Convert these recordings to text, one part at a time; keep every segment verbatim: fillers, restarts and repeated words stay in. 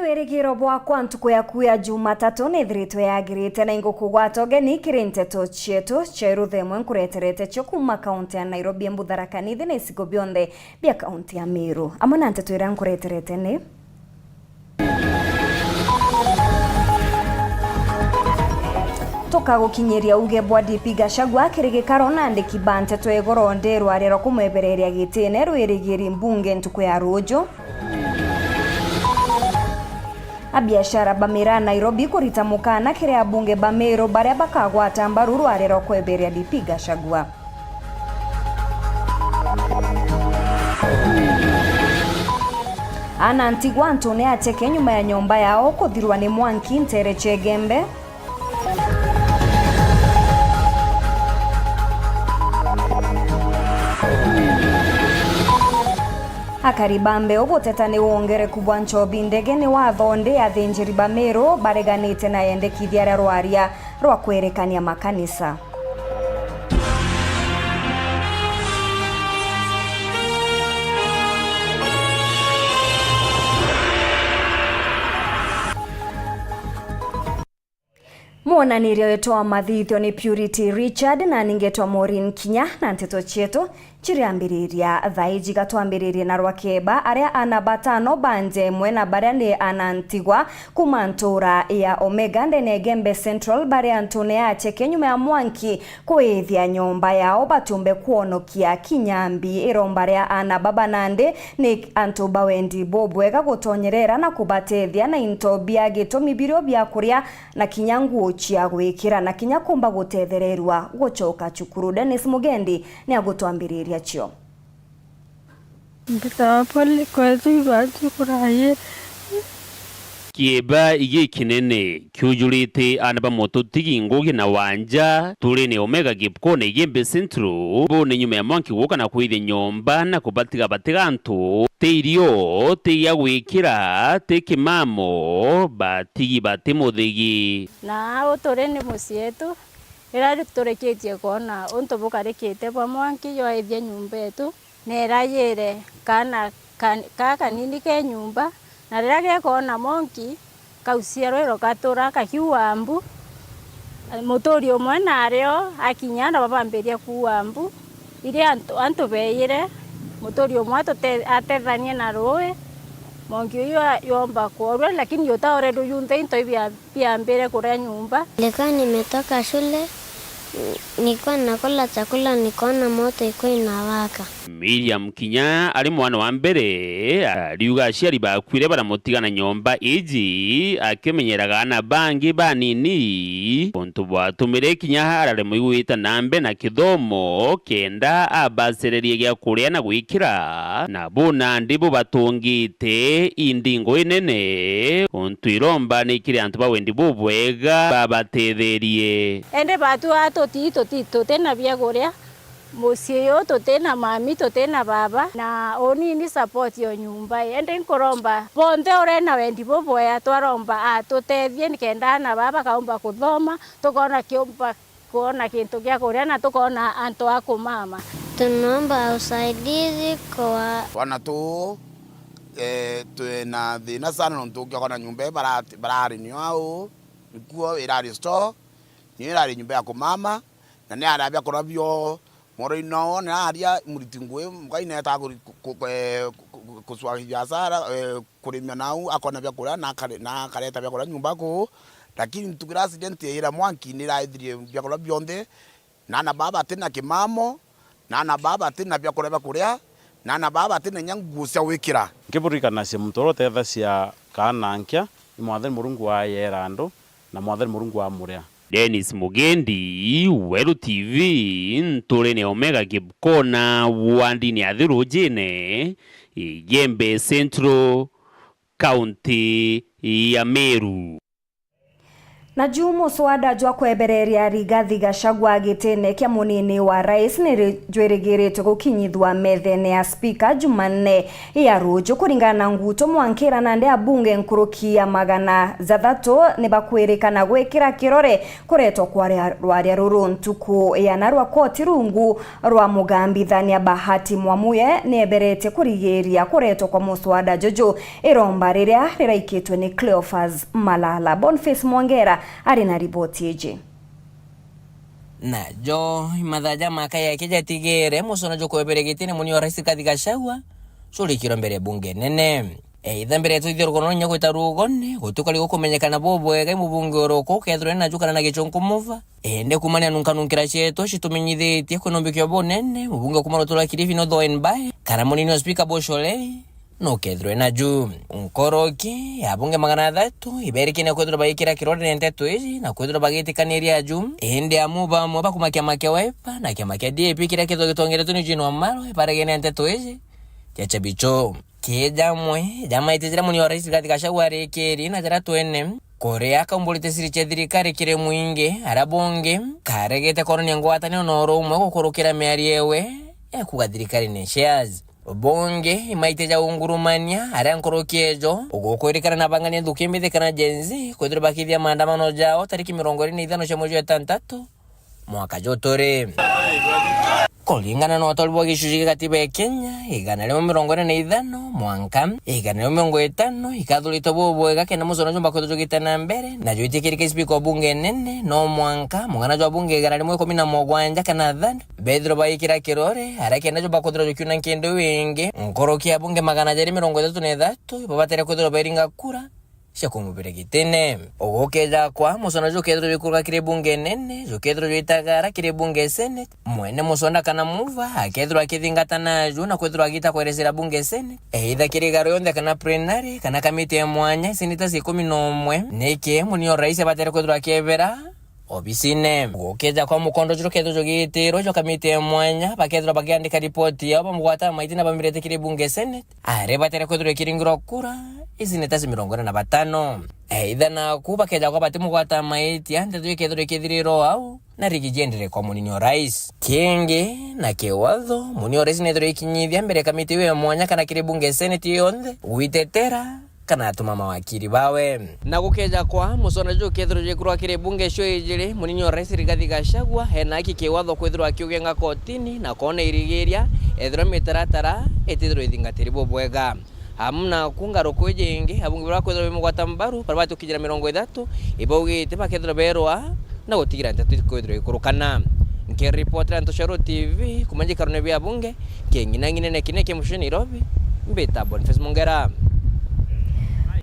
Wirigiro bwakwa ntuku yaku ya Jumatatu nithiritwe yagirite na ingukugwata ugeni kiri nteto cietu cia irutha imwe nkureterete cio kuuma kaunti ya Nairobi, Embu, Tharaka Nithi na icigo bionthe bia kaunti ya Meru. Amwe na nteto iria nkureterete ni: Tukagukinyiria uuge bwa D P Gachagua kiri gikaro na andiki ba nteto igoro ndi rwaria rwa kumwebereria gitine rwirigiri mbunge ntuku ya ruuju. Abiashara ba miraa Nairobi kurita mukana kiri abunge ba Meru baria bakagwata mbaru rwaria rwa kweberia D P Gachagua. Ana ntigwa antune acheke nyuma ya nyomba yao kuthirwa ni mwanki ntere cia Igembe. Akari ba Mbeu guteta ni wongereku bwa nchobi ndege ni watho ndi athinjiri ba Meru bareganite na yendekithia ria rwaria rwa kwerekania makanisa. Mwonaniria wetu wa mathithio ni Purity Richard, na ningetwa Maureen Kinya, na nteto cietu ciriambiriria thaa iji. Gatwambiririe na rwa keba, aria ana batano ba nja imwe na baria ni ana ntigwa kuma ntura ya Omega ndene ya Igembe Central bari antune ya acheke nyuma ya mwanki kwithia nyomba yao batumbe kwonokia kinya mbi. Iromba ria ana baba nandi ni antu ba wendi bubwega gutonyerera na kubatethia na into bia gitumi birio bia kuria na kinya nguo cia gwikira, na kinya kumba gutethererua gucoka cukuru. Dennis Mugendi ni agutwambiriria cio. Mbitawa pole kwetu ibati kurayira. Kieba igikinene kiujurite ana ba mututigi Ngugi na Wanja, turi ni Omega Kipkone Igembe Central, bo ni nyuma ya mwanki guka na kwithia nyomba na kubatiga batiga antu, ti irio, ti gia gwikira, ti kimamo, batigi bati muthigi. Na au turi ni mucii etu, riria turikitie kwona untu bukarikite bwa mwanki jwaithie nyomba etu, neerayire kaana ka-, kaa kanini ke nyomba, na riria gekoona mwanki, kaucia rwiro gatura kakiua mbu. Muturi umwe nario akinya na babambiria kuua mbu. Iria antu, antu beeyire, muturi umwe atute-, atethanie na ruui, mwanki uyu a-, yomba kworua, lakini utaore rujunthe into ibia biambire kuria nyomba. Nilikuwa nimetoka shule, nilikuwa nakula chakula, nikaona moto iko inawaka. Miriam Kinya ari mwana wa mbere, ariuga aciari bakuire baramutiga na nyomba iji akimenyeraga aana bangi banini, untu bwatumire kinya araremwa igwita na mbere na kithomo kenda abacererie gia kuria na gwikira, na bo nandi bubatungite indingo inene, untu iromba ni kiri antu ba wendi bubwega babatetherie. Indi batu aa tuti, tuti, tuti na bia kuria, mucii uyu tuti na mami, tuti na baba, na unini support yo nyomba ii. Indi nkuromba bonthe uria na wendi bubwega, twaromba atutethie nikenda aana baa bakaumba kuthoma, tukoona kiumba kwona kintu gia kuria na tukoona antu a kumama. Tunaomba usaidizi kwa twana tuu, eh, twina thina sana nontu ukiona nyomba ii bara-, barari nio au, nikuo irari store, nio irari nyomba ya kumama, na ni aria biakuria bio moro-ini nao, na aria muriti ngui, mukaine eta ku-, ku-, ku-, eh, ku-, ku-, kucua biashara, eh, kurimia nau, akona bia kuria, na akare-, na akareta bia kuria nyomba kuu. Lakini ntuku iria accident yaira mwanki, ni iraithirie bia kuria bionthe, na aana baa bati na kimamo, na aana baa bati na bia kuria bia kuria, na aana baa bati na inya nguo cia gwikira. Nkiburirikanacia muntu uria utethacia kaana nkia, ni Mwathani Murungu wa yera andu, na Mwathani Murungu wa muria. Dennis Mugendi, Weru T V, nturene Omega Kibukona, wandini ya Thirujine, Igembe Central, kaunti ya Meru. Na juu muswada jwa kwebereria Rigathi Gachagua gitine kia munini wa rais ni ri-, jwirigiritwe gukinyithua methene ya spika Jumanne ya ruju. Kuringana na Nguto Mwankira, nandi abunge nkuruki ya magana jathatu ni bakwirikana gwikira kirore kuretwa kwa ria-, rwaria ruru ntuku ya narua koti rungu rwa mugambithania Bahati Mwamuye ni eberetie kurigiria kuretwa kwa muswada juju iromba riria riraikitwe ni Cleophas Malala. Boniface Mwongera ari na riboti iji. Najo imathaa ja maka yake jatigere, muswada jukweberia gitine munini wa rais Rigathi Gachagua jurikirwe mbere ya bunge nene. Eitha mbere ya twithia rugono inya gwita rugone, gutikari gukumenyekana bubwega i mubunge uruku ukethirwe naju kana na gichunku muva. Indi kumania nunkanunkira cietu citumenyithitie kwina umbikia bunene, mubunge kuma rutura Kilifi North Owen Bae, kana munini wa spika Bosho Lei, nukethirwe naju. Nkoroki ya abunge magana athatu iberikine kwithirwa baikira kirore na nteto iji na kwithirwa bagitikaniria aju, indi amu bamwe bakuma kiama kia Wiper na kiama kia D A P kiria kithwa gitongeretwe ni Eugene Wamalwa ibaregene na nteto iji, kiacha bicho. Ki jamwe ja maiti jaria munini wa rais Rigathi Gachagua arikirie na jaria twene, kuria akaumburite siri cia thirikari kiri mwingi, aria bungi karegete koronia ngwataniro na urumwe gukurukira miario ewe ya kuuga thirikari ni shares. Bungi, imaiti ja ungurumania, aria nkuruki ejo, ugukwirikana na bang'ania nthuki mbithi kana Gen Z, kwithirwa bakithia maandamano jao tariki mirongo iri na ithano cia mweri jwa itantatu, mwaka juturi. Kuringana na utori bwa gicuci gia gatiba ya Kenya, igana rimwe mirongo ina na ithano mwanka igana rimwe mirongo itano ikathuritwe bubwega kenda musono jumba kwithirwa jugite na mbere, na jwitikirike spika wa bunge nene, no mwanka mung'ana jwa bunge igana rimwe ikumi na mugwanja kana thirty bethirwa baikira kirore, aria kenda jumba kwithirwa jukiuna nkindu wingi, nkuruki ya bunge magana jeri mirongo ithatu na ithatu ibabatere kwithirwa bairinga kura cia kumubira gitine. Ugukeja kwa, musonda jukethirwa jwikuruka kiri bunge nene, jukethirwa jwitagara kiri bunge senate, mwene musonda kana muva akethirwa akithingata naju na kwithirwa agita kwerecera bunge senate, eitha kiri igaro yonthe kana plenary, kana kamiti ya mwanya, senators ikumi na umwe, niki munio rais abatere kwithirwa akiebera obisine. Gukeja kwa, mukondo juru kethirwa jugiitirwe jwa kamiti ya mwanya, bakethirwa bakiandika ripoti yao bamugwata maiti na bamirete kiri bunge senate, aria ibatere kwithirwa ikiringirwa kura, ici ni ta ci mirongo ina na batano. Eitha naku bakeja kwa batimugwata maitia, nteto ikethirwa ikithirira o au, na rigi jiendere kwa munini o rais. Kingi, na kiwatho, munini o rais nethirwa ikinyithia mbere ya kamiti iu ya mwanya kana kiri bunge senate yonthe, gwitetera kana atuma mawakiri bawe. Na gukeja kwa, musonda juu kethirwa jikurwa kiri bunge cio ijiri, munini o rais Rigathi Gachagua ena haki kiwatho kwithirwa akiugenga kotini na koona irigiria ethirwa mitaratara itithirwa ithingatiri bubwega. Amu naku ngaruku iji ingi, abunge baria bakwithirwa bimugwata mbaru, baria batukinyira mirongo ithatu, ibaugite bakethirwa berwa na gutigira nteto ikwithirwa ikurukana. Nkiripotera Ntoshero T V kuma njikarone bia bunge, king'inang'inene kinene kia mucii Nairobi, mbita Boniface Mungera.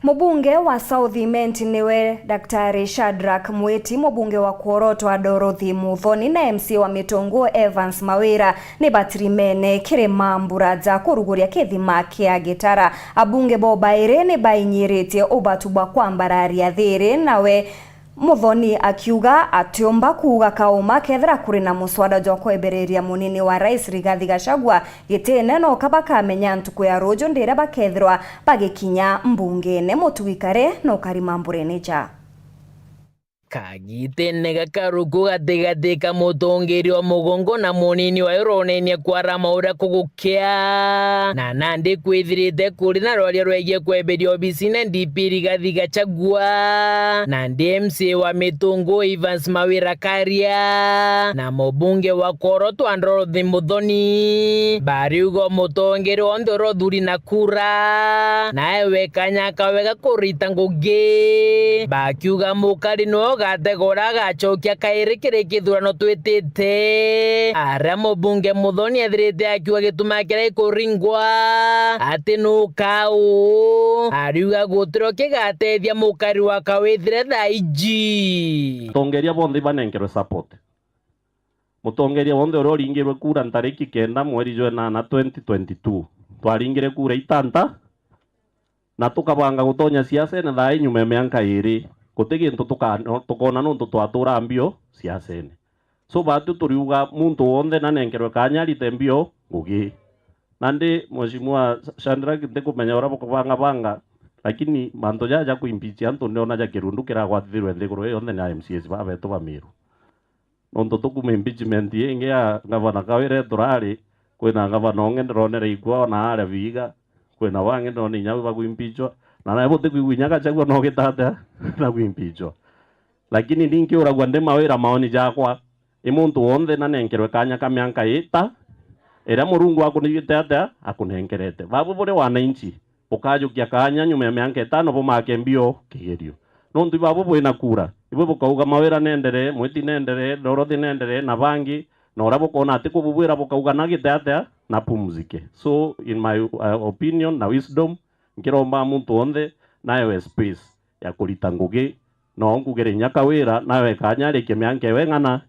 Mubunge wa South Imenti niwe Daktari Shadrack Mwiti, mubunge wa Kuorotwa Dorothy Muthoni na M C A wa Mitungu Evans Mawira ni batirimene kiri mambura ja kuruguria kithima kia Gitara. Abunge bo bairi ni bainyiritie ubatu bwa kwambararia thiri, nawe Muthoni akiuga atiumba kuuga kauma kethira kuri na muswada jwa kwebereria munini wa rais Rigathi Gachagua gitine, no ka bakamenya ntuku ya ruju ndiria bakethirwa bagikinya mbungene. Mutugi Kare no kari mamburene ja. Kagitene gakaruku gatigati ka mutongeria o mugongo na munini wayo uronenia kwarama uria kugukia, na nandi kwithirite kuri na rwaria rwegie kweberia obisine D P Rigathi Gachagua, nandi M C A wa Mitungu Evans Mawira Karia na mubunge wa Kuorotwa Dorothy Muthoni bariuga mutongeria onthe uria uthuri na kura, nae we kanya kawega kurita ngugi, bakiuga mukari niwe ugatega uria agacokia kairi kiri kithurano twitite. Aria mubunge Muthoni ethirite akiuga gituma kiria ikuringwa ati nu kau, ariuga gutirio kigatethia mukari wa kawithire thaa iji. Atongeria bonthe ibanenkerwe support. Mutongeria wonthe uria uringirwe kura ntariki kenda mweri jwa enana twenty twenty-two, twaringire kura itanta, na tukabanga gutonya siasene thaa ii nyuma ya mianka iiri. Guti gintu tuka-, tukona nuntu twaturaa mbio siasene. So, baatu turiuga muntu wonthe nanenkerwe kanya arite mbio ngugi. Nandi, Mheshimiwa Shadrack, ntikumenya uria bukubangabanga, Lakini mantu jaja ja kuimpeach antu ndiona ja kirundu kiragwatithirwe nthiguru ii yonthe ni a M C As baa betu ba Meru. Nontu tukuma impeachment ingi ya ngavana Kawira turari, kwina ngavana ungi ndironere ikua ona aria Vihiga, kwina bangi ndironere inya bakuimpeachwa, na nawe butikwigua inya Gachagua no gita atia na kuimpeachwa. Lakini ni nkiuragua ndi Mawira maoni jakwa, i muntu wonthe nanenkerwe kanya ka mianka ita iria Murungu akunigite atia akunenkerete. Babu buri wananchi, bukajukia kanya nyuma ya mianka itano bumake mbio kigerio. Nontu ibabu bwina kura, ibwe bukauga Mawira nenderee, Mwiti nenderee, Dorothy nenderee, na bangi, na uria bukoona ati kububwira bukauga nagite atia na pumzike. So, in my, uh, opinion na wisdom, nkiromba muntu wonthe naewe space ya kurita ngugi, no nkugire inya Kawira nawe kanya arikie mianka ewe ng'ana.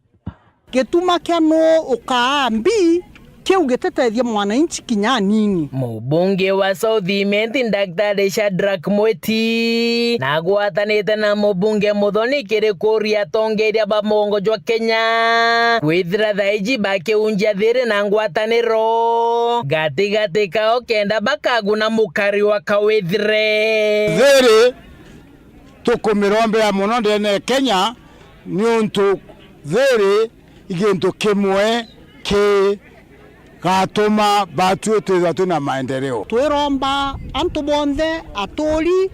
Gituma kia nuu ukaa mbi, kiu gititethia mwananchi kinya anini. Mubunge wa South Imenti, Daktari Shadrack Mwiti, nagwatanite na mubunge Muthoni kiri kuria atongeria ba mugongo jwa Kenya kwithira thaiji bakiunjia thiri na ngwataniro gatigati kao kenda bakaguna mukari wa kawithire. Thiri tukumirombera mono ndene ya Kenya, niuntu thiri i gintu kimwe kigatuma batwi twithwa twina maendeleo. Twiromba antu bonthe, aturi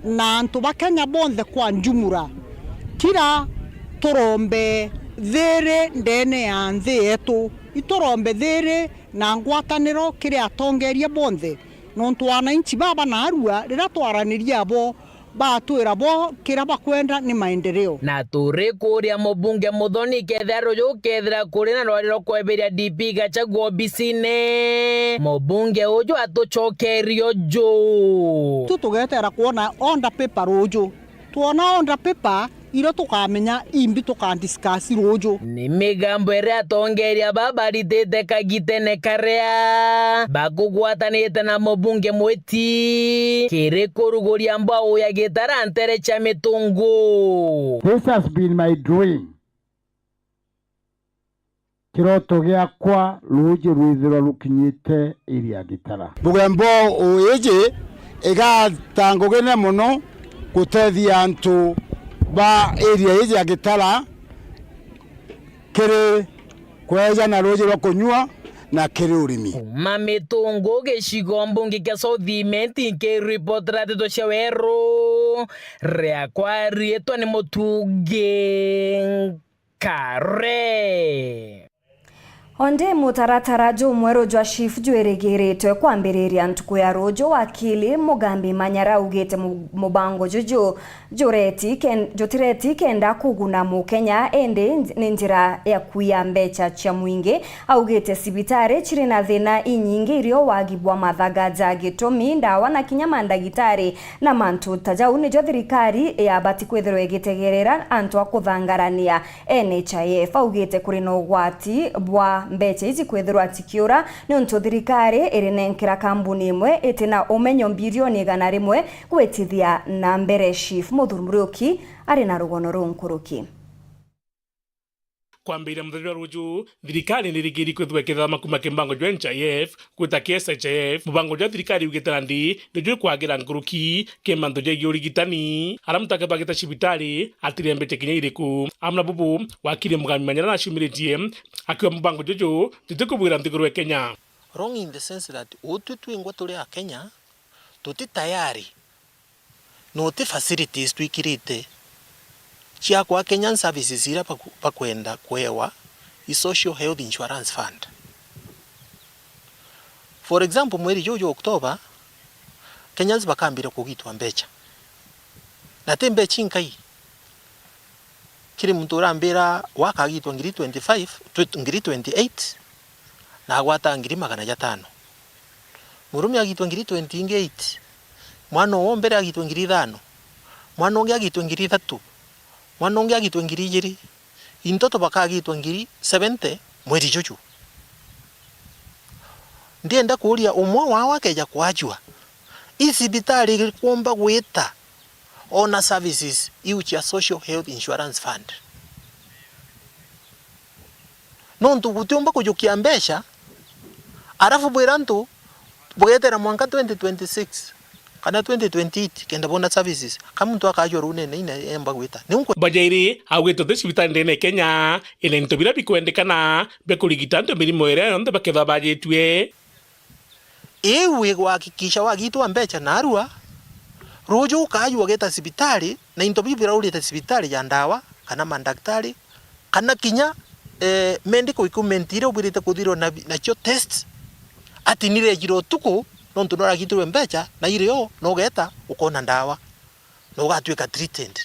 na antu ba Kenya bonthe kwa njumura, kira turombe thiri ndene ya nthi yetu, iturombe thiri na ngwataniro kiri atongeria bonthe, nontu wananchi baba naarua riria twaraniria abo, batwira bo kira bakwenda ni maendeleo. Na turi kuria mubunge Muthoni kethira ruju kethira kuri na rwari rwa kweberia D P Gachagua obisine, mubunge uju atucokerie uju. Tu tugetera kwona order paper ruju. Twona order paper, irio tukamenya imbi tuka discuss ruju. Ni migambo iria atongeria baba baritite kagitene karia bakugwatanite na mubunge Mwiti kiri kuruguria mbwau ya Gitara ntere cia Mitungu. This has been my dream. Kiroto giakwa ruuji rwithirwa rukinyite area ya Gitara. Mugembo uiji igata ngugi nene mono gutethia antu ba area iji ya Gitara kiri kweja na ruuji rwa kunyua na kiri urimi. Kuma Mitungu gicigo mbunge kia South Imenti nkiripotera ndeto cia weru, riakwa riitwa ni Mutungi Kare. Ondi mutaratara jumweru jwa SHIF jwirigiritwe kwambiriria ntuku ya ruju, wakili Mugambi Manyara augite mu-, mubango juju jureti ken-, jutireti kenda kuguna Mukenya, indi nj-, ni njira ya kuiya mbecha cia mwingi. Augite cibitari ciri na thina inyingi irio wagi bwa mathaga ja gitumi, ndawa na kinya mandagitari na mantu ta jau nijo thirikari yabati kwithirwa igitegerera antu a kuthangarania. N H I F augite kuri na ugwati bwa mbecha iji kwithirwa cikiura niuntu thirikari irinenkera kambuni imwe itina umenyo mbirioni igana rimwe gwitithia na mbere SHIF. Muthuri Muriuki ari na rugono ruu nkuruki. Kwambiria muthenya jwa ruju, thirikari nirigiri kwithirwa ikithama kuma kimbango jwa N H I F gwita ki S H I F, mubango jwa thirikari ugite na nthi ni jwi kwagira nkuruki ki mantu jegie urigitani, aria muntu akethagwa agita cibitari atire mbecha kinya iriku. Amwe na bubu, wakiri Mugambi Manyara naciumiritie akiuga mubango juju jutikubwira nthiguru ya Kenya. Wrong in the sense that utwi twingwa turi Akenya tuti tayari, no ti facilities twikirite cia kwa Kenyan services iria baku-, bakwenda kwewa i Social Health Insurance Fund. For example, mweri juju jwa October, Kenyans bakambire kugitwa mbecha. Na ti mbecha inkai. Kiri muntu urambira we akagitwa ngiri twenty-five, tw-, ngiri twenty-eight, na agwata ngiri magana jatano. Murume agitwa ngiri twenty ingi eight. Mwana uwe mbere agitwa ngiri ithano. Mwana ungi agitwa ngiri ithatu. Mwana ungi agitwa ngiri ijiri. Into tubakagitwa ngiri seventy mweri juju. Ndienda kuuria, umwe wao akeja kwajua, i cibitari iriku umba gwita ona services iu cia Social Health Insurance Fund? Nontu gutiumba kujukia mbeca, arafu bwira antu bugetera mwanka twenty twenty-six, kana twenty twenty-eight, kenda boona services, ka muntu akajua runene ina emba gwita. Ni unkwe- Bajairi augite uti cibitari ndene ya Kenya ina into biria bikwendekana bia kurigita antu mirimo iria yonthe bakethwa bajitue. Iu igwakikisha wagitwa mbecha narua, ruju ukajua ugeta cibitari, na into biu biraurite cibitari ya ndawa, kana mandaktari, kana kinya, eh, medical equipment iria ubwirite kuthirwa na, nacio test, ati nirejire utuku, nontu noragitirwe mbecha, na irio nogeta ukona ndawa, na ugatwika treated.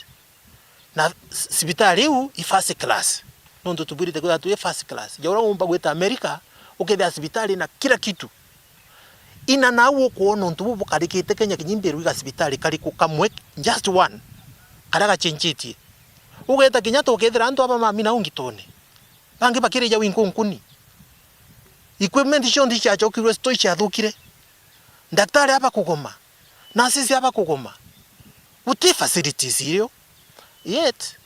Na c-, cibitari iu i first class, nontu tubwirite kwithirwa twi first class. Ja uria umba gwita America, ukethira cibitari na kila kitu. Ina nau ukwona untu buu bukarikite Kenya, kinya imbirwa iga cibitari kariku kamwe, just one, karia gachenjitie. Ugeta kinya tukethira antu aba mami nau ngitone. Bangi bakirija winkunkuni. Equipment cionthe iciacokirwe store iciathukire. Ndaktari aba kugoma. Nurses aba kugoma. Guti facilities irio. Yet,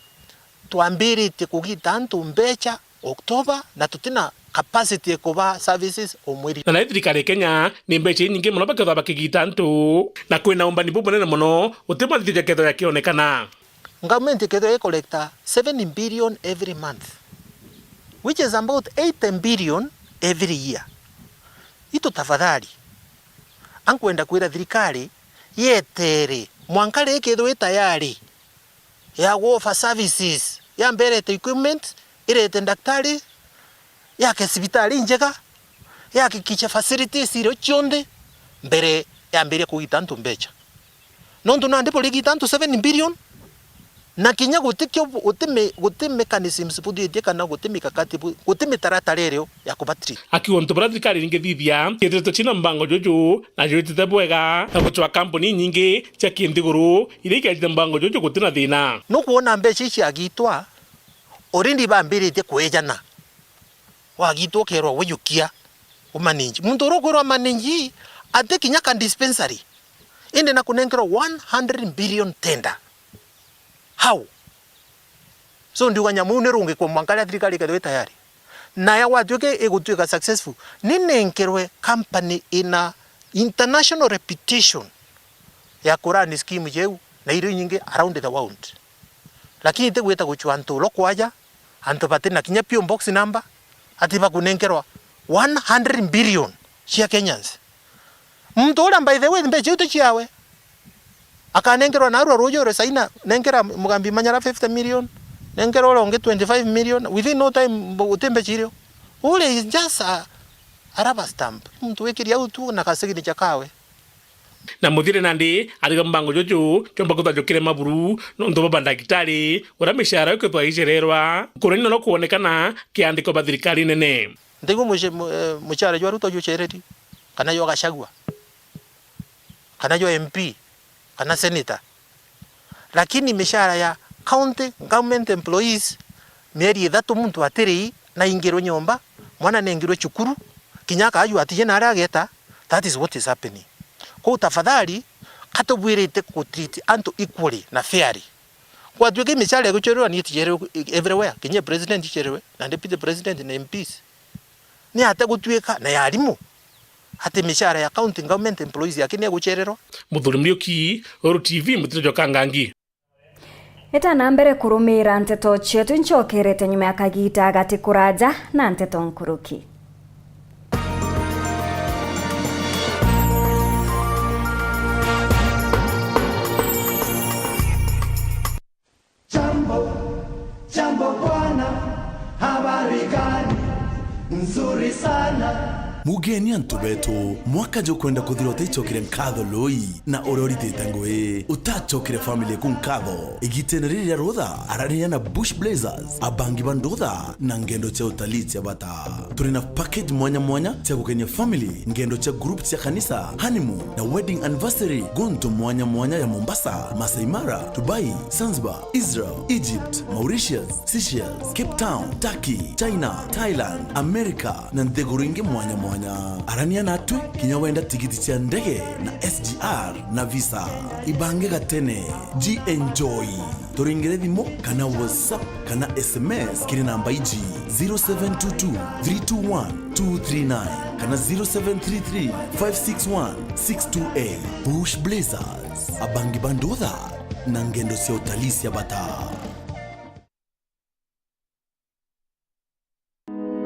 twambiritie kugita antu mbecha October, na tutina capacity ya kuba services o mweri. Na nayo thirikari ya Kenya ni mbecha inyingi mono bakethwa bakigita antu, na kwina umbani bubunene mono, guti mathithio jakethwa jakionekana. Government ikethwa i collector seven billion every month, which is about eighty billion every year. Itu tafadhali, ankwenda kwira thirikari yetere mwanka ri ikethwa i tayari ya gwofa services, yambe irete equipment, irete ndaktari, yake cibitari injega, yahakikishe facilities irio cionthe mbere yambiria kugita antu mbecha. Nontu nandi burigita antu seven billion, na kinya gutikio bu-, guti me-, guti mechanisms buthitie kana guti mikakati bu-, guti mitaratara irio ya kubatri. Akiuga untu buria thirikari iringithithia, ciithiritwe ciina mbango juju, na jwitite bwega, na gucwa kampuni inyingi cia kinthiguru iria igejite mbango juju gutina thina. Nukwona mbecha ici agitwa, already bambiritie kwejana. Wagitwa ukerwa wijukia umanage. Muntu uria ukwirwa manage ati kinya ka dispensary, indi na kunenkerwa one hundred billion tender. How? So ndiuga nyamu iu ni rungikwe mwanka riria thirikari ikethirwa i tayari. Na ya gwatuika igutwika successful, ni nenkerwe company ina international reputation ya kurani scheme jeu na irio inyingi around the world. Lakini ti gwita gucua antu ulo kwaja, antu batina kinya P O box number, ati bakunenkerwa one hundred billion cia Kenyans. Muntu uria, by the way, mbecha iu ti ciawe. Akanenkerwa narua ruuju uri China, nenkera Mugambi Manyara fifty million, nenkera uria ungi twenty-five million, within no time mbo-, guti mbecha irio. Uri is just a, a rubber stamp. Muntu wikiria au tu na ka signature kawe. Na muthire nandi ariga mbango juju jomba kwithwa jukirema buru nontu bwa mandagitari, uria mishara ikithwa icererwa, kureni nono kwonekana kiandiko ba thirikari nene. Ntigua muce-, mu-, eh, mucara jwa Ruto jucereri, kana jwa Gachagua, kana jwa M P, kana senator. Lakini mishara ya county government employees, mieri ithatu muntu atiri na aingirwe nyomba, mwana nengirwe cukuru, kinya akajua atije naria ageta, that is what is happening. Kou tafadhali, katubwirite ku treat antu equally na fairly. Gwatuika mishara igucererwa ni iticererwe everywhere, kinya president icererwe, na deputy president na M Ps. Ni ate gutuika na ya arimu ati mishara ya county government employees yake ni egucererwa? Muthuri Muriuki, Uru T V, Mutito jwa Kangangi. Eta na mbere kurumiira nteto cietu, incokerete nyuma ya kagiita gati kuraja na nteto nkuruki. Jambo, jambo bwana, habari gani? Nzuri sana. Mugeni antu betu, mwaka jukwenda kuthira utaichokire nkatho lui, na uria uritite ngui, utachokire family eku nkatho. Igitene riri ria rutha, arariria na Bush Blazers, abangi ba ndutha, na ngendo cia utalii cia bata. Turi na package mwanya mwanya cia gukenia family, ngendo cia group cia kanisa, honeymoon, na wedding anniversary, guntu mwanya mwanya ya Mombasa, Masai Mara, Dubai, Zanzibar, Israel, Egypt, Mauritius, Seychelles, Cape Town, Turkey, China, Thailand, America, na nthiguru ingi mwanya mwanya. Nya arania natwi kinya wenda tigiti cia ndege na S G R na visa. Ibange gatene, ji enjoy. Turingire thimu kana WhatsApp kana S M S kiri namba iji: zero seven two two three two one two three nine kana zero seven three three five six one six two eight. Bush Blazers, abangi ba ndutha na ngendo cia utalii cia bata.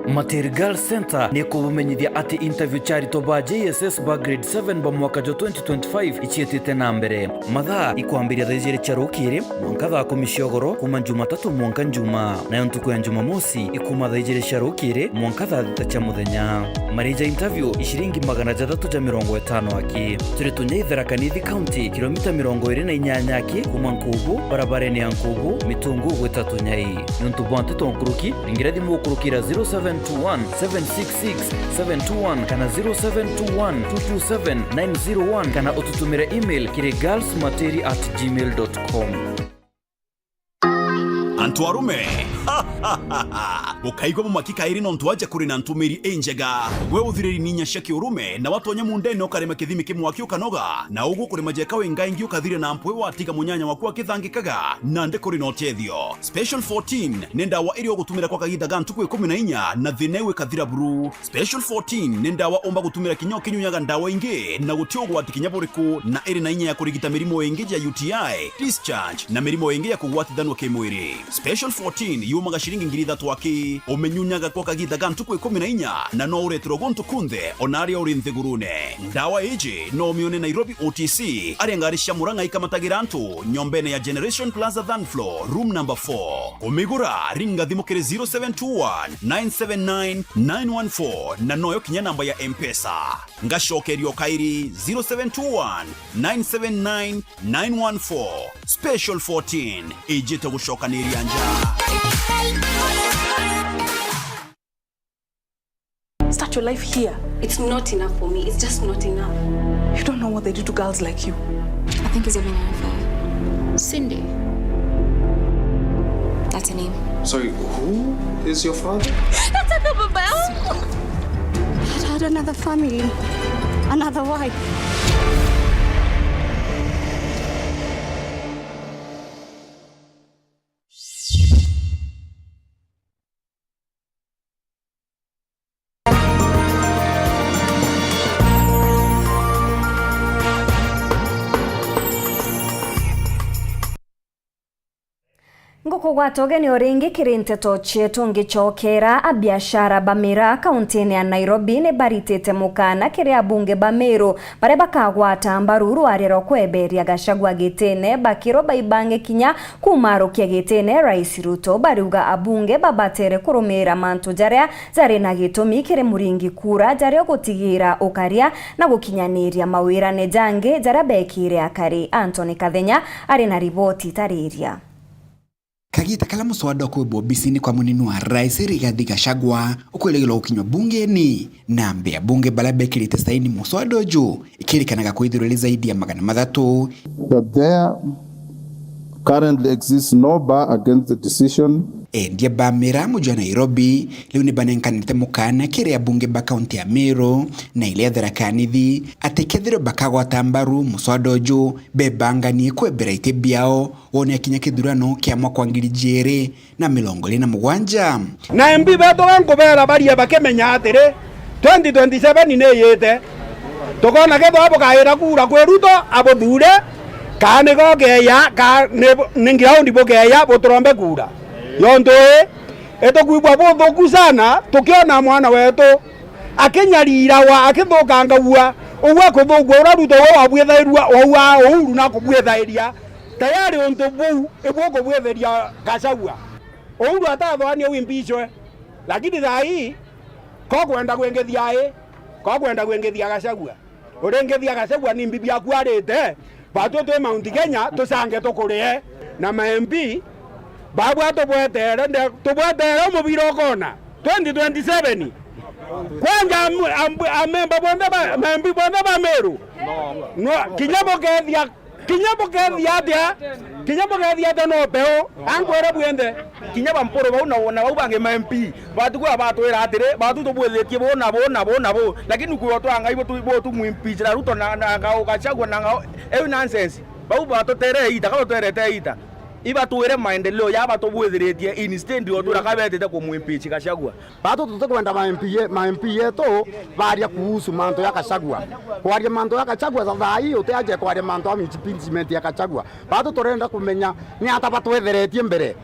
Materi Girls Center ni ikubumenyithia ati interview cia aritwa ba J S S ba grade seven ba mwaka jwa twenty twenty-five icietite na mbere. Mathaa ikwambiria thaa ijiri cia rukiri mwanka thaa kumi cia ugoro, kuma Jumatatu mwanka Njuma. Nayo ntuku ya Jumamosi ikuma thaa ijiri cia rukiri mwanka thaa thita cia muthenya. Mariji ja interview iciringi magana jathatu ja mirongo itano aki. Turi Tunyai, Tharaka Nithi County, kilomita mirongo iri na inyanya aki kuma Nkubu, barabarene ya Nkubu, Mitungu gwita Tunyai. Niuntu bwa nteto nkuruki, ringira thimu ukurukira zero seven two one seven six six seven two one kana zero seven two one two two seven nine zero one, kana ututumire email kiri girls materi at gmail dot com. Antu arume, bukaigua bumaki kairi nontu aja kuri na ntumiri injega. Gwe uthiriri ninya cia kiurume, na watonya mundene ukarima kithimi kimwe aki ukanoga, na ugu kurima jeka winga ingi ukathire na mpwi watiga munyanya waku akithangikaga, nandi kuri na utethio. Special fourteen ni ndawa iria ugutumira kwa kagiita ga ntuku ikumi na inya na thina iu ikathira buru. Special fourteen ni ndawa umba gutumira kinya ukinyunyaga ndawa ingi na guti ugwati kinya buriku, na iri na inya ya kurigita mirimo ingi ja U T I, discharge, na mirimo ingi ya kugwatithanua kimwiri. Special fourteen yumaga ciringi ngiri ithatu aki. Uminyunyaga kwa kagiita ga ntuku ikumi na inya na no ureterwe guntu kunthe ona aria uri nthigurune. Ndawa iji no umione Nairobi O T C, aria ngari cia Murang'a ikamatagira antu nyombene ya Generation Plaza third floor, room number four. Kumigura, ringa thimu kiri zero seven two one nine seven nine nine one four, na noyo kinya namba ya M-Pesa. Ngacokeria o kairi, zero seven two one nine seven nine nine one four. Special fourteen, ijite gucokaniria nja. Start your life here. It's not enough for me. It's just not enough. You don't know what they do to girls like you. I think he's having an affair. Cindy. That's her name. Sorry, who is your father? Nataka baba yangu. Had had another family, another wife. Ngukugwata ugeni o ringi kiri nteto cietu. Ngicokera, abiashara ba miraa kauntine ya Nairobi ni baritite mukana kiri abunge ba Meru baria bakagwata mbaru rwaria rwa kweberia Gachagua gitine, bakirwa baibange kinya kumarukia gitine Rais Ruto. Bariuga abunge babatere kurumiira mantu jaria jari na gitumi kiri muringi kura, jaria gutigiira ukaria na gukinyaniria mawirane jangi jaria bekire akari. Anthony Kathenya ari na riboti itariria. Kagiita karia muswada ukwibwa obisini kwa munini wa rais Rigathi Gachagua ukwirigirwa gukinywa bungeni, namba ya abunge baria bekirite saini muswada uju ikirikanaga kwithirwa iri zaidi ya magana mathatu. That there currently exists no bar against the decision. Endia ba miraa muji wa Nairobi riu ni banenkanite mukana kiri abunge ba kaunti ya Meru na iria Tharaka Nithi ati kethirwa bakagwata mbaru muswada uju, bebanganie kwebera iti biao wone akinya kithurano kia mwaka wa ngiri ijiri na mirongo iri na mugwanja. Na M P betu bankubeera barie bakimenya atiri, twenty twenty-seven ni iyite. Tukona kethirwa bukaira kura kwi Ruto abuthure, kaa ni gokeya, kaa ni, ni ground bukeya buturombe kura. Yontu ii, itukwigua buthuku sana tukiona mwana wetu akinyarirawa, akithukangagua, uu akuthukua uria Ruto we wabwithairua, wauaa Uhuru na kubwithairia. Tayari untu buu ibukubwitheria Gachagua. Uhuru atathwania wimbicwe, lakini thaa ii kokwenda kwingithia ii, kokwenda kwingithia Gachagua. Uringithia Gachagua ni mbi biaku arite, batwi twi Mount Kenya tucange tukurie. Na ma M P babwa tubwetere, nde-, tubwetere umubira ukona twenty twenty-seven. Kwanja am-, am-, amemba bonthe ba, ma M P bonthe ba Meru. No, kinya bukethia Kinya bukethia atia, kinya bukethia atia no peu, ankwire bwenthe. Kinya bampuru bau na, na bau bangi ma M P, batuku abatwira atiri, batu tubwithitie bu na bu na bu na bu, lakini kwi watu angai bu tu, bu tu mwimpeach na Ruto na, na ngao Gachagua na ngao, eu nonsense. Bau batutere ita, kaba twerete ita. Ibatwire maendeleo ya batubwithiretie instead o twira kabetite kumwimpeach Gachagua. Batu tutikwenda ma M P ye-, ma M P yetu baria kuhusu mantu ya Gachagua. Kwaria mantu ya Gachagua thaa ii utiaje kwaria mantu ya impeachment ya Gachagua. Batu turenda kumenya ni ata batwetheretie mbere.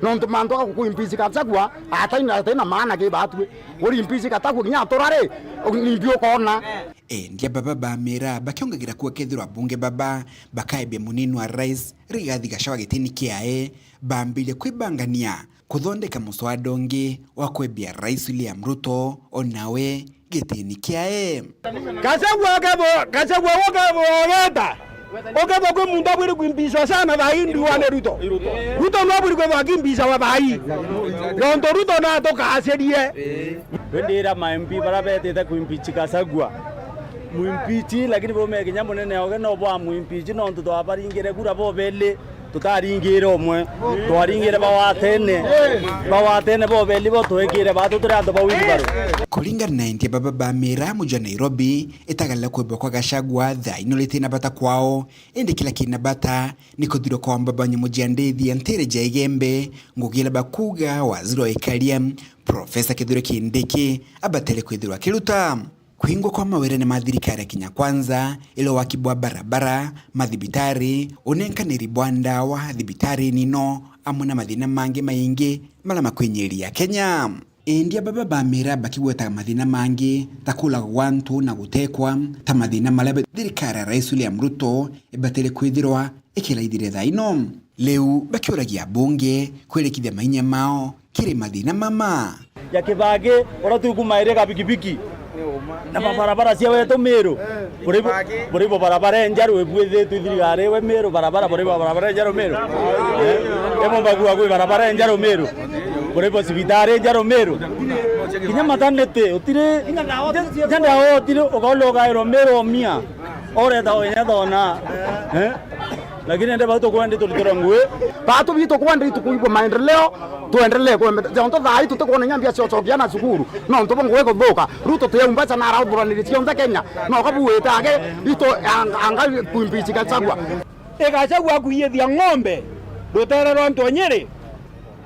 Nontu mantu ya kuimpeach Gachagua, ataina, ataina maana ki batwi. Uri impeach Gachagua kinya atura ri, nimbi ukona. Endia baba bamira bakiongagira kuo kethirwa bunge baba bakaebia munini wa rais Rigathi Gachagua gitini kiae, bambirie kwibangania kuthondeka muswada ungi wa kwebia Rais William Ruto o nawe gitini kiae. Gachagua ukethwo, Gachagua ukethwo ugeta, ukethwo kwi muntu abwiri kwimbicwa sana thaa ii ndiwa ni Ruto. Ruto no abwiri kwithwa akimbicwa thaa ii. Nontu Ruto natukacirie. Indi ira ma M P bara betite kwimpeach Gachagua. Mwimpeach, lakini burume kinya munene oge no bwa mwimpeach, nontu twabaringire kura bobeli. Tutaringire umwe, twaringire bawatene. Bawatene bobeli bo twekire batu turi antu ba wheelbarrow. Kuringana na endia baba ba miraa muji wa Nairobi, itagarira kwibwa kwa Gachagua thaa ino riti na bata kwao, indi kila kina bata ni kuthirwa kwa mbaba nyumu jia ndithi ya ntiri ja Igembe, ngugi iria bakuuga waziri wa ikaria, Profesa Kithure Kindiki, abatere kwithirwa akiruta. Kwingwa kwa mawerene ma thirikari ya Kenya Kwanza, iri waki bwa barabara, mathibitari, unenkaniri bwa ndawa thibitari nino, amwe na mathina mangi maingi maria makwinyiria Kenya. Indi ababa bamira bakigwetaga mathina mangi ta kuuragwa gwa antu na gutekwa ta mathina maria thirikari ya Rais William Ruto ibatire kwithirwa ikiraithire thaa ino. Riu bakiuragia abunge kwirikithia mainya mao kiri mathina mama. Ya Kibaki, uria tukumairia kabikibiki na mabarabara cia wetu Miru. Buri bu-, buri bo barabara enjaru ibwithitwe thirikari iwe Miru, barabara, buri bo barabara enjaru Miru. Eh? Emo mbagua kwi barabara enjaru Miru. Buri bo cibitari enjaru Miru. Kinya mataniti, utiri, janda utiri, ukaule ugairwo Miru omia. Oreta onya thona. Eh? Lakini ende bau tukwenda turitura ngui. Batu bitu kwenda itukuigua maendeleo, tuendelee kwembe. Jonto thaa ii tutikwona inya mbia cia ucokia ana cukuru. Nontu bo ngui kuthuka. Ruto tuyaumbaca na arauthuranirie cionthe Kenya. No kabuite age, itu anga, anga kuimpeach Gachagua. Igachagua kuiyithia ng'ombe rutere rwa Ntonyiri.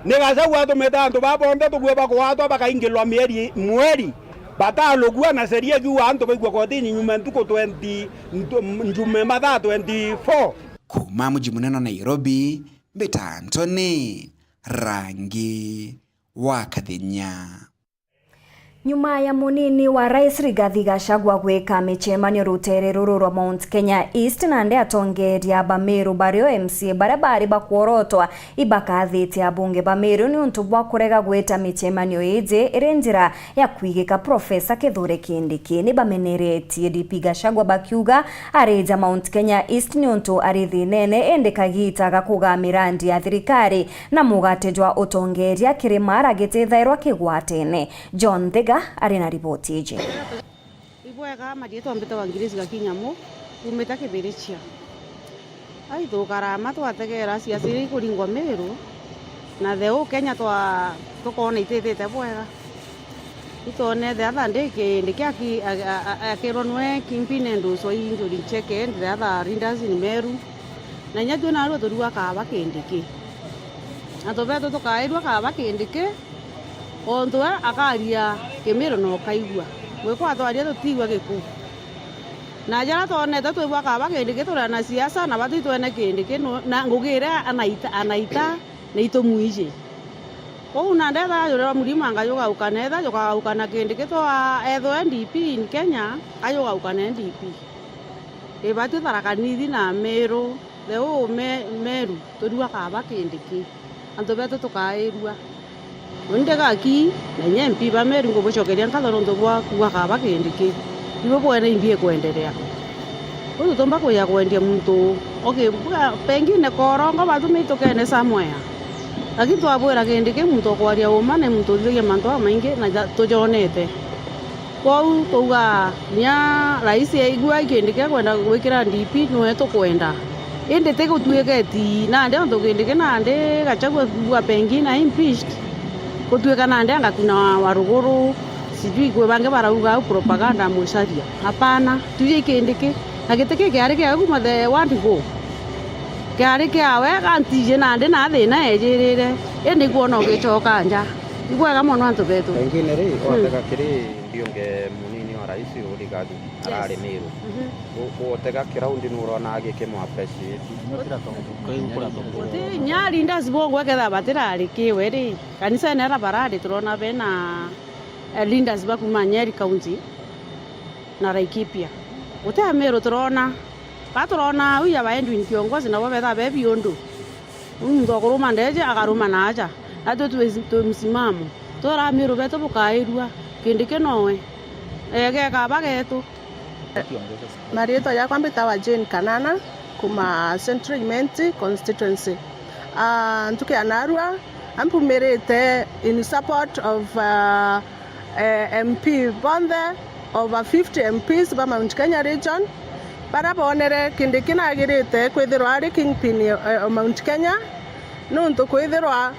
Ni Gachagua atumite antu ba bonthe tugwe bakwaatwa bakaingilwa mieri mweri. Batalugua na sheria ikiuga antu baigua kotini nyuma ntuku twenty, ntu-, njume mathaa twenty-four. Kuuma muji munene wa Nairobi, mbita Anthony Rangi wa Kathenya. Nyuma ya munini wa rais Rigathi Gachagua gwika micemanio rutere ruru rwa Mount Kenya East, nandi atongeria ba Meru bario M C A baria bari bakworotwa ibakathite abunge ba Meru niuntu bwa kurega gwita micemanio iji iri njira ya kwigika Profesa Kithure Kindiki. Ni bameneretie D P Gachagua bakiuga arija Mount Kenya East niuntu ari thinene, indi kagita ga kugaa mirandi ya thirikari na mugate jwa utongeria kirima aragitithairwa kigwatene. John Thiga ari na riboti iji. Ibwega, mariitwa mbitagwa Ngirisi Gakinyamu, umite Kibirichia. Ai, tukarama twategera siasa iria ikuringwa Miru, na the whole Kenya twa-, tukoona itithite bwega. Itwone the other day Kindiki aki-, a-, a-, a-, akirwa nwe kingpin and also injury check and the other leaders in Meru. Na inya twi narua turua kaaba Kindiki. Antu betu tukairua kaaba Kindiki, ontu we akaria Kimiru na ukaigua. Gwikwa atwaria tutiigua giku. Na jaria twonete twibwa kaaba Kindiki turi ana siasa, na batu itwene Kindiki nu-, na ngugi iria anaita, anaita na itumwiji. Kou na ndetha ajurira murima ngajugaukana, etha jugaukana Kindiki twa ethwe N D P in Kenya, ajugaukana N D P. Ibatu Tharaka Nithi na Miru, the whole Me-, Meru, turua kaaba Kindiki. Antu betu tukairua. Uni ndigaki, na inya M P ba Meru ngubucokeria nkatho nontu bwa kuuga kaaba Kindiki. Ibo bwene imbi ikwenderea. Uu tutiumba kwija kwendia muntu, okay, mbuga, pengine korongo batu mitukene somewhere. Lakini twabwira Kindiki muntu ukwaria uma ni muntu uthithagia mantu jamaingi na ja-, tujonete. Kwou twauga, kinya rais aigua Kindiki akwenda gwikira D P, niwe tukwenda. Indi ti gutuika eti nandi ontu Kindiki nandi Gachagua kuuga pengine impeached, gutuika nandi angakuna wa, wa ruguru, sijui kwi bangi barauga au propaganda mwicaria. Hapana, tuuge Kindiki. Na giti ki kiari kiawe kuma the word go. Kiari kiawe gantiji nandi na thina ejirire, indi nkwona ugicoka nja. Ibwega mono antu betu. Pengine ri, Mm. watega kiri ndiunge munini wa rais Rigathi arari Meru. Mhm. U-, utega kiraundi nurona agikimwa appreciate? Guti inya leaders bongwa ketha batirari kiwe ri, kanisene ara barari turona bena, eh, leaders ba kuma Nyeri County na Laikipia. Guti Ameru turona. Ka turona au ya ba Edwin Kiongozi nabo betha be biundu. Muntu akuruma ndeje, akaruma na aja. Natwe twi, twi msimamo. Twera Ameru betu bukairua. Kindiki nowe. Ege kaba getu. Mariitwa jakwa mbitawa Jane Kanana, kuma Central Imenti constituency. Ah, ntuku ya narua, ampumirite in support of, ah, eh, M P bonthe, over fifty M Ps ba Mount Kenya region, bara boonere Kindiki nagirite kwithirwa ari kingpin, eh, o Mount Kenya, nuntu kwithirwa,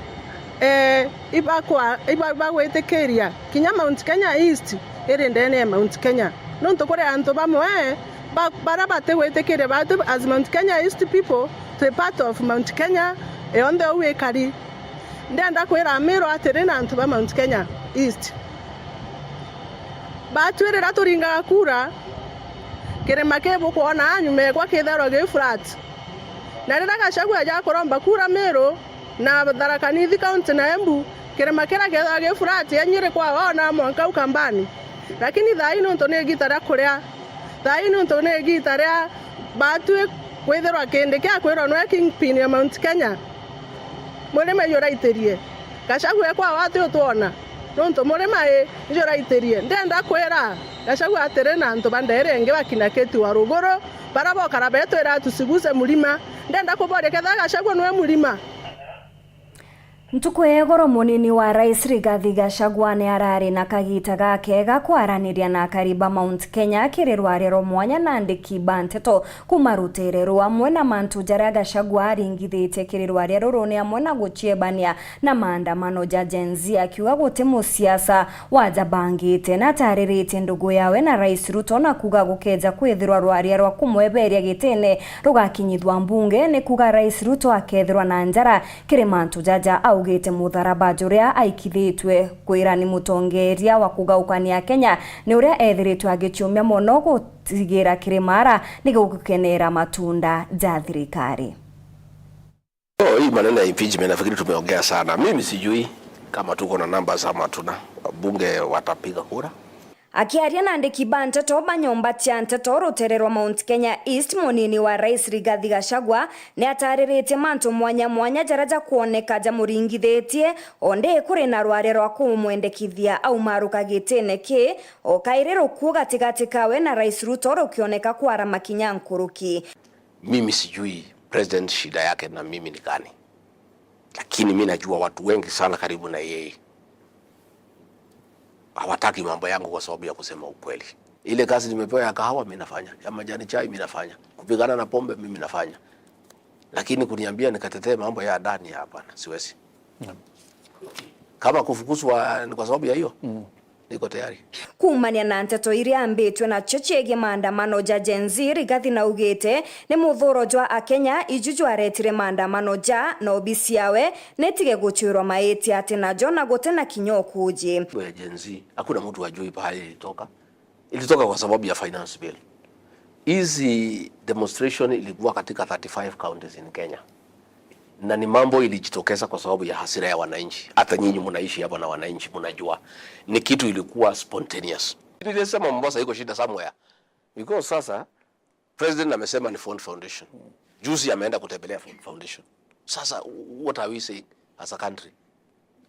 eh, ibakwa-, iba-, ibagwitikiria kinya Mount Kenya East iri ndene ya Mount Kenya. Nuntu kuri antu bamwe ba-, bara batigwitikiria batu as Mount Kenya East people, twi part of Mount Kenya yonthe uu ikari. Ndenda kwira Amiru atiri na antu ba Mount Kenya East. Batu riria turingaga kura, kirima kii bukwona nyuma ekwa kithairwa gi flat. Na riria Gachagua aja kuromba kura Miru, na Tharaka Nithi County na Embu, kirima kiria kiethagwa gi flat ya Nyeri kwa ona mwanka Ukambani. Lakini thaa ii niuntu ni igita ria kuria, thaa ii niuntu ni igita ria batwi kwithirwa Kindiki akwirwa nwe kingpin ya Mount Kenya, murima ijuraitirie. Gachagua ekwa wati utwona, niuntu murima i ijuraitirie. Ndenda kwira Gachagua atiri na antu ba ndere ingi bakina keti wa ruguru, bara bokara betwira tusiguse murima. Ndenda kuboria ketha Gachagua nwe murima. Ntuku ya igoro, munini wa rais Rigathi Gachagua ni arari na kagita gakega kwaraniria na akari ba Mount Kenya kiri rwaria rwa mwanya na andiki ba nteto kuma rutere ruu, amwe na mantu jaria Gachagua aringithitie kiri rwaria ruru ni amwe na guciebania na maandamano ja Gen Z, akiuga guti musiasa wajabangite. Na atariritie ndugu yawe na rais Ruto na kuuga gukeja kwithirwa rwaria rwa kumweberia gitine rugakinyithwa mbunge, ni kuuga rais Ruto akethirwa na njara kiri mantu jaja. Augite mutharaba juria aikithitue kwira ni mutongeria wa kugaukania Kenya ni uria ethiritwe agiciumia mono gutigira kiri mara ni gukenera matunda ja thirikari. Oh, hii maneno ya impeachment nafikiri tumeongea sana. Mimi sijui kama tuko na numbers ama hatuna. Wabunge watapiga kura. Akiaria na andiki ba nteto ba nyomba cia nteto rutere rwa Mount Kenya East, munini wa rais Rigathi Gachagua ni atariritie mantu mwanya mwanya jaria jakwoneka jamuringithitie, ondi kuri na rwaria rwa kumwendekithia aumaruka gitine ki, o kairi rukuu gatigati kawe na rais Ruto rukioneka kwarama kinya nkuruki. Mimi sijui president shida yake na mimi ni gani, lakini mi najua watu wengi sana karibu na yeye hawataki mambo yangu kwa sababu ya kusema ukweli. Ile kazi nimepewa ya kahawa, mi nafanya, ya majani chai, mi nafanya, kupigana na pombe, mimi nafanya, lakini kuniambia nikatetee mambo ya ndani, hapana, siwezi. Naam. Kama kufukuzwa ni kwa sababu ya hiyo, mm, niko tayari. Kuumania na nteto iria ambitwe nacio ciegie maandamano ja Gen Z, Rigathi naugite ni muthuro jwa Akenya iju jwaretire maandamano ja, na obisi yawe nitige gucwirwa maiti ati najo na guti na kinya ukuji. Mambo ya Gen Z, hakuna mtu ajui pahali ilitoka. Ilitoka kwa sababu ya finance bill. Hizi demonstration ilikuwa katika thirty-five counties in Kenya. Na ni mambo ilijitokeza kwa sababu ya hasira ya wananchi. Hata nyinyi mnaishi hapa na wananchi, mnajua. Ni kitu ilikuwa spontaneous. Nilisema Mombasa iko shida somewhere. Because sasa, president amesema ni Ford Foundation. Juzi ameenda kutembelea Ford Foundation. Sasa, what are we saying as a country?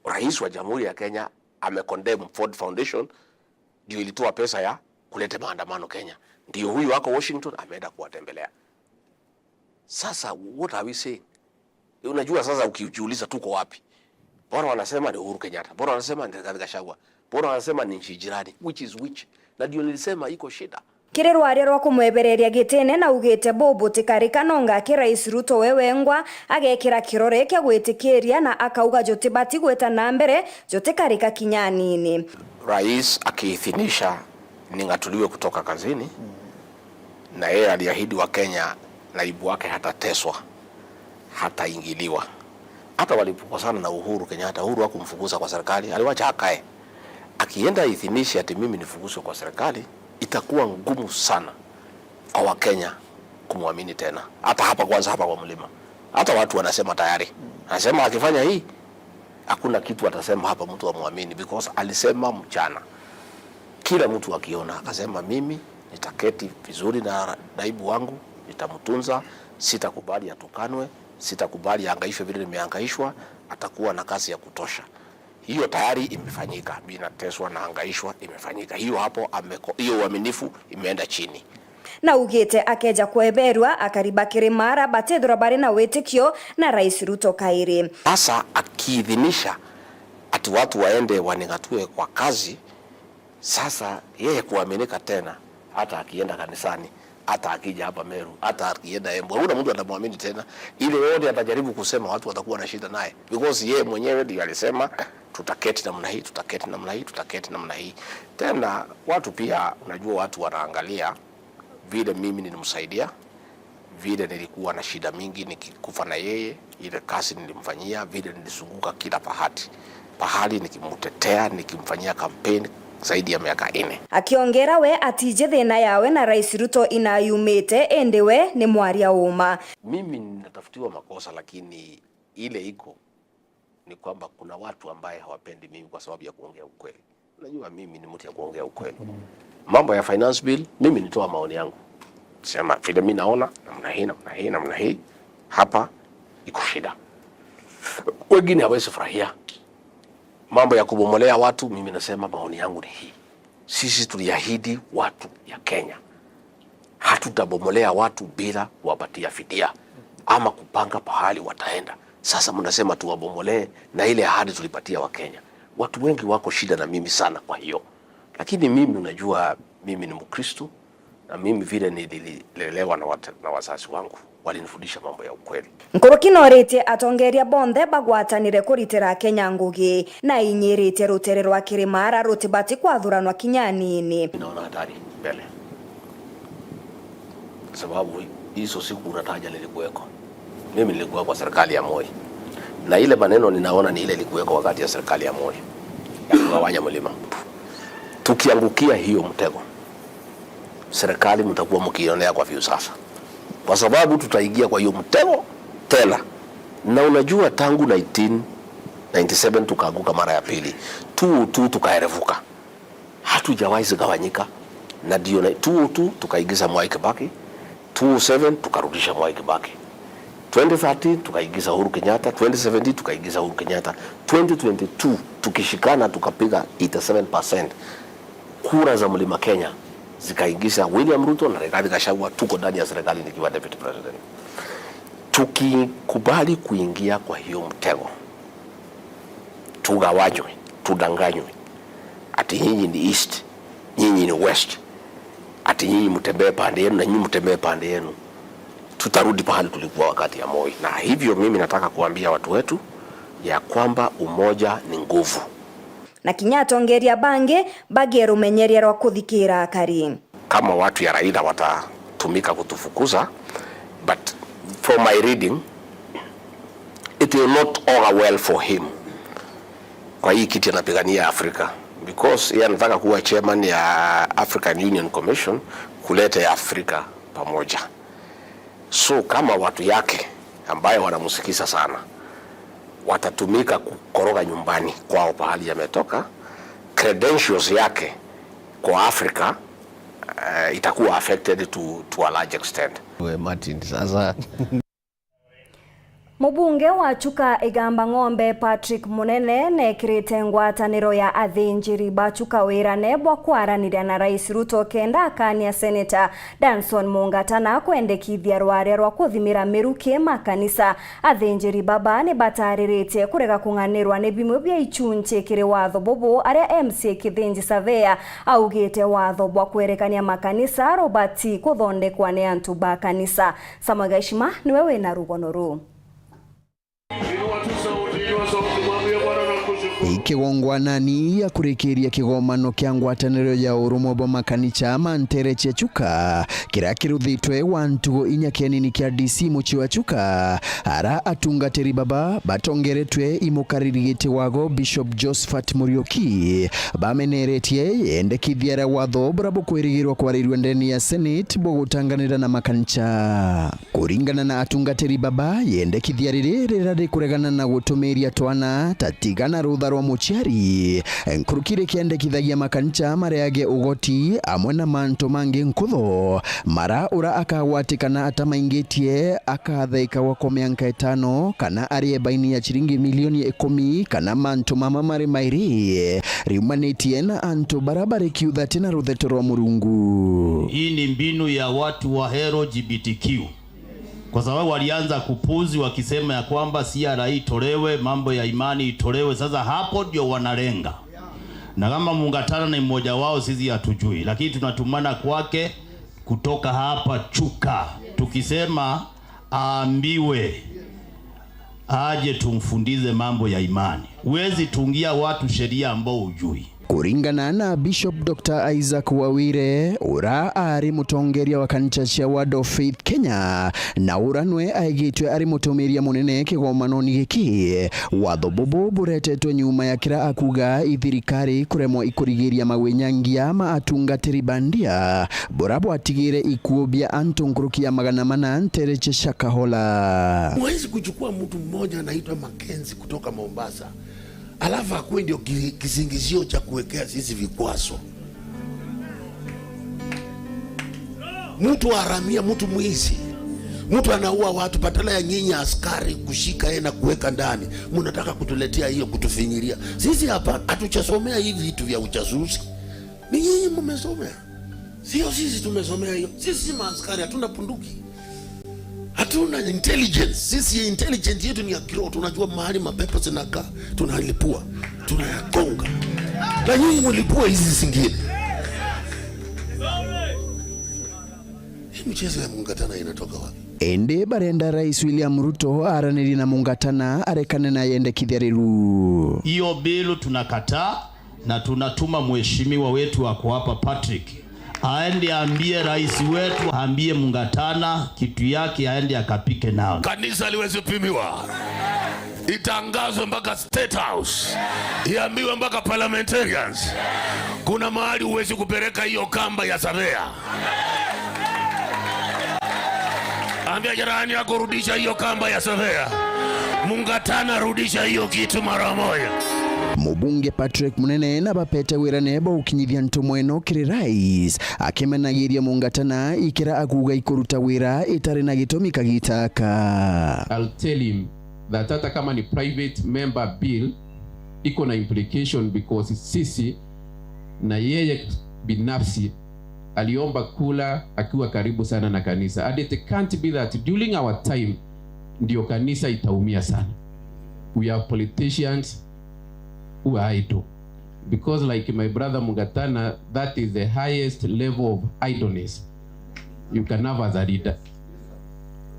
Rais wa Jamhuri ya Kenya amecondemn Ford Foundation, ndio ilitoa pesa ya kuleta maandamano Kenya. Ndio huyu ako Washington, ameenda kuwatembelea. Sasa, what are we saying? Unajua, sasa ukijiuliza tuko wapi? Mbona wanasema ni Uhuru Kenyatta? Mbona wanasema ni Rigathi Gachagua? Mbona wanasema ni nchi jirani? Which is which? Na ndio nilisema iko shida. Kiri rwaria rwa kumwebereria gitine, naugite buu butikarika, nonga aki Rais Ruto we wengwa agekira kirore kia gwitikiria na akauga jutibati gwita na mbere jutikarika kinya anini. Rais akiithinisha ning'atuliwe kutoka kazini, na yeye aliahidi wa Kenya naibu wake hatateswa, hataingiliwa. Hata walipokosana na Uhuru Kenyatta, Uhuru hakumfukuza kwa serikali, aliwacha akae. Akienda aithinishe ati mimi nifukuzwe kwa serikali, itakuwa ngumu sana kwa Wakenya kumwamini tena. Hata hapa kwanza, hapa kwa mlima, hata watu wanasema tayari, anasema akifanya hii, hakuna kitu atasema hapa mtu amwamini, because alisema mchana, kila mtu akiona, akasema, "Mimi nitaketi vizuri na naibu wangu, nitamtunza, sitakubali atukanwe, sitakubali ahangaishwe vile nimehangaishwa, atakuwa na kazi ya kutosha." Hiyo tayari imefanyika, Bi Nateswa na Angaishwa imefanyika. Hiyo hapo ameko-, hiyo uaminifu imeenda chini. Na ugite akeja kweberwa, akari ba Kirimara batithirwa bari na witikio na Rais Ruto kairi. Sasa akiithinisha ati watu waende waning'atue kwa kazi, sasa yeye kuaminika tena, hata akienda kanisani, hata akija hapa Meru, hata akienda Embu, hakuna mtu atamwamini tena. Ile yote atajaribu kusema, watu watakuwa na shida naye, because yeye mwenyewe ndio alisema, "Tutaketi namna hii, tutaketi namna hii, tutaketi namna hii." Tena watu pia, unajua, watu wanaangalia vile mimi nilimsaidia, vile nilikuwa na shida mingi nikikufa na yeye, ile kazi nilimfanyia, vile nilizunguka kila pahati, pahali nikimtetea, nikimfanyia campaign zaidi ya miaka nne. Akiongera we atiji thina yawe na Rais Ruto inayumite, indi we ni mwaria uma. Mimi ninatafutiwa makosa, lakini ile iko ni kwamba kuna watu ambaye hawapendi mimi kwa sababu ya kuongea ukweli. Unajua, mimi ni mtu ya kuongea ukweli. Mambo ya finance bill, mimi nitoa maoni yangu. Sema vile mimi naona, namna hii, namna hii, namna hii, hapa iko shida. Wengine hawezi furahia. Mambo ya kubomolea watu, mimi nasema maoni yangu ni hii. Sisi tuliahidi watu ya Kenya, hatutabomolea watu bila kuwapatia fidia ama kupanga pahali wataenda. Sasa mnasema tuwabomolee na ile ahadi tulipatia Wakenya. Watu wengi wako shida na mimi sana kwa hiyo. Lakini mimi, unajua, mimi ni Mkristo, na mimi vile nililelewa na wate-, na wazazi wangu, walinifundisha mambo ya ukweli. Nkuruki noritie atongeria bonthe bagwatanire kuritira Kenya ngugi, na inyiritie rutere rwa Kirimara rutibati kwathuranwa kinya anini. Naona hatari mbele. Sababu hizo siku unataja nilikuweko. Mimi nilikuwa kwa serikali ya Moi. Na ile maneno ninaona ni ile ilikuweko wakati ya serikali ya Moi, ya kugawanya mlima. Tukiangukia hiyo mtego, serikali mtakuwa mkionea kwa view sasa. Kwa sababu tutaingia kwa hiyo mtego tena. Na unajua, tangu nineteen ninety-seven tukaanguka mara ya pili, two oh two tukaerevuka. Hatujawahi zigawanyika. Na ndio na two oh two tukaingiza Mwai Kibaki, two oh seven tukarudisha Mwai Kibaki, twenty thirteen tukaingiza Uhuru Kenyatta, twenty seventeen tukaingiza Uhuru Kenyatta, twenty twenty-two tukishikana tukapiga eighty-seven percent kura za Mlima Kenya, zikaingiza William Ruto na Rigathi Gachagua, tuko ndani ya serikali nikiwa deputy president. Tukikubali kuingia kwa hiyo mtego, tugawanywe, tudanganywe, ati nyinyi ni east, nyinyi ni west, ati nyinyi mtembee pande yenu na nyinyi mtembee pande yenu, tutarudi pahali tulikuwa wakati ya Moi. Na hivyo mimi nataka kuambia watu wetu ya kwamba umoja ni nguvu. Na kinya atongeria bangi bagie rumenyeria rwa kuthikira akari. Kama watu ya Raila watatumika kutufukuza, but from my reading, it will not augur well for him kwa hii kiti anapigania Afrika, because yeye anataka kuwa chairman ya African Union Commission, kuleta ya Afrika pamoja. So kama watu yake ambaye wanamsikiza sana watatumika kukoroga nyumbani kwao pahali yametoka, credentials yake kwa Afrika, eh, itakuwa affected to, to a large extent. We Martin, sasa. Mubunge wa Chuka Igamba Ng'ombe Patrick Munene neekirite ngwataniro ya athinjiri ba Chuka wirane bwa kwaraniria na Rais Ruto kenda akaania Senator Danson Mungatana kwendekithia rwaria rwa kuthimira miruki makanisa. Athinjiri baba ni batariritie kurega kung'anirwa ni bimwe bia ichunchi kiri watho bubu, aria M C A Kithinji Surveyor augite watho bwa kwerekania makanisa rubati kuthondekwa ni antu ba kanisa. Samuel Gaishima niwe wina rugono ruu. Ikigongwanani ya kurikiria kigomano kia ngwataniro ya urumwe bwa makanicha ma ntere cia Chuka, kiria kiruthitwe wa ntugo inya kienini kia D C mucii wa Chuka, ara atungatiri baba batongeretwe i mukariri giti wago Bishop Josephat Muriuki, bameneretie yendekithia ria watho buria bukwirigirwa kwarirua ndeni ya Senate bwa gutanganira na makanicha. Kuringana na atungatiri baba, yendekithia riri riria rikuregana na gutumiria twana ta tiga na rutha rwa muciari, nkuruki rikiendekithagia makancha mareage ugoti amwe na mantu mangi nkutho, mara ura akagwatikana atamaingitie akathaikawa kwa mianka itano kana arie baini ya ciringi milioni ikumi kana mantu mama mari mairi riumanitie na antu bara bari kiuthati na rutheto rwa Murungu. Hii ni mbinu ya watu wa L G B T Q. Kwa sababu walianza kupuzi wakisema ya kwamba C R I itolewe, mambo ya imani itolewe. Sasa hapo ndio wanalenga. Na kama Mungatana ni mmoja wao, sisi hatujui, lakini tunatumana kwake kutoka hapa Chuka, tukisema aambiwe aje tumfundize mambo ya imani. Huwezi tungia watu sheria ambao hujui. Kuringana na Bishop Doctor Isaac Wawire, ura ari mutongeria wa kanisa cia Word of Faith Kenya, na ura nwe aigitwe ari mutumiria munene kigomanoni giki, watho bubu buretetwe nyuma ya kira akuga i thirikari kuremwa ikurigiria mawinyangia ma atungatiri bandia, bura bwatigire ikuo bia antu nkuruki ya magana mana ntere cia Shakahola. Huwezi kuchukua mtu mmoja anaitwa Mackenzie kutoka Mombasa, alafu akuwe ndio ki-, kisingizio cha kuwekea sisi vikwazo. Mtu wa haramia, mtu mwizi, mtu anaua watu, badala ya nyinyi askari kushika yeye na kuweka ndani, mnataka kutuletea hiyo, kutufinyiria. Sisi hapa hatuchasomea hivi vitu vya ujasusi. Ni nyinyi mmesomea. Sio sisi tumesomea hiyo. Sisi si maaskari, hatuna bunduki. Hatuna intelligence. Sisi intelligence yetu ni ya kiroho. Tunajua mahali mapepo zinakaa, tunalipua, tunayagonga. Na nyinyi mlipua hizi zingine. Hii mchezo ya Mungatana inatoka wapi? Indi barenda Rais William Ruto aranirie na Mungatana arekane na yendekithia riu. Hiyo bill tunakataa. Na tunatuma mheshimiwa wetu ako hapa, Patrick, aende aambie rais wetu, aambie Mungatana kitu yake, aende akapike nao. Kanisa liwezi pimiwa, itangazwe mpaka State House, iambiwe mpaka parliamentarians. Kuna mahali huwezi kupeleka hiyo kamba ya surveyor. Ambia jirani yako, rudisha hiyo kamba ya surveyor. Mungatana, rudisha hiyo kitu mara moja. Mubunge Patrick Munene na bapete wirane bwa gukinyithia ntumwa ino kiri rais, akimenagiria Mungatana ikira akuga ikuruta wira itari na gitumi kagita aka. I'll tell him that hata kama ni private member bill, iko na implication because sisi na yeye binafsi aliomba kula akiwa karibu sana na kanisa. And it can't be that during our time ndio kanisa itaumia sana. We have politicians who are idle. Because like my brother Mungatana, that is the highest level of idleness you can have as a leader.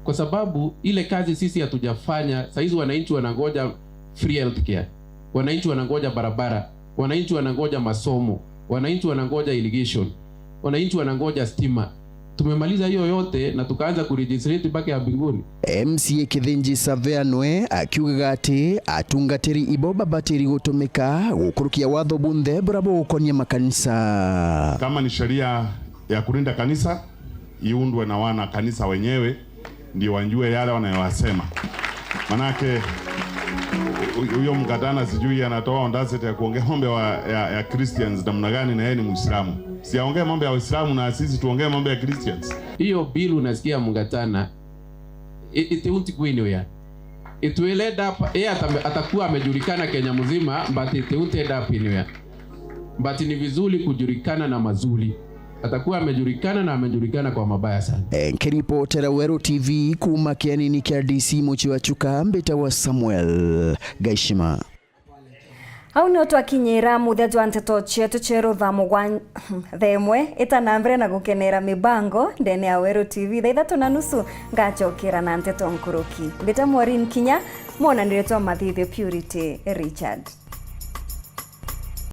Kwa sababu ile kazi sisi hatujafanya, saizi wananchi wanangoja free healthcare, wananchi wanangoja barabara, wananchi wanangoja masomo, wananchi wanangoja irrigation, wananchi wanangoja stima. Tumemaliza hiyo yote na tukaanza kuregistrate mpaka ya mbinguni. M C A Kithinji Surveyor nwe akiugaga ati atungatiri ibo babatiri gutumika gukurukia watho bunthe buria bugukonia makanisa. Kama ni sheria ya kulinda kanisa, iundwe na wana kanisa wenyewe, ndio wajue yale wanayosema. Manake, hu-, huyo Mungatana sijui anatoa audacity ya kuongea mambo ya, ya, ya Christians namna gani na yeye ni Muislamu? Si aongee mambo ya Waislamu na sisi tuongee mambo ya Christians? Hiyo bill unasikia Mungatana, it, it won't go anywhere. It will end up, yeye ata-, atakuwa amejulikana Kenya mzima, but it won't end up anywhere. But ni vizuri kujulikana na mazuri. Atakuwa amejulikana na amejulikana kwa mabaya sana. Eh, nkiripotera Weru T V kuuma kianini kia D C mucii wa Chuka, mbitawa Samuel Gaishima. Au nio twakinyira muthia jwa nteto cietu cieru thaa mugwan-, thaa imwe. Ita na mbere na gukenera mibango ndene ya Weru T V. Thaa ithatu na nusu ngacokera na nteto nkuruki. Mbita Maureen Kinya, mwonanire twa mathithio Purity Richard.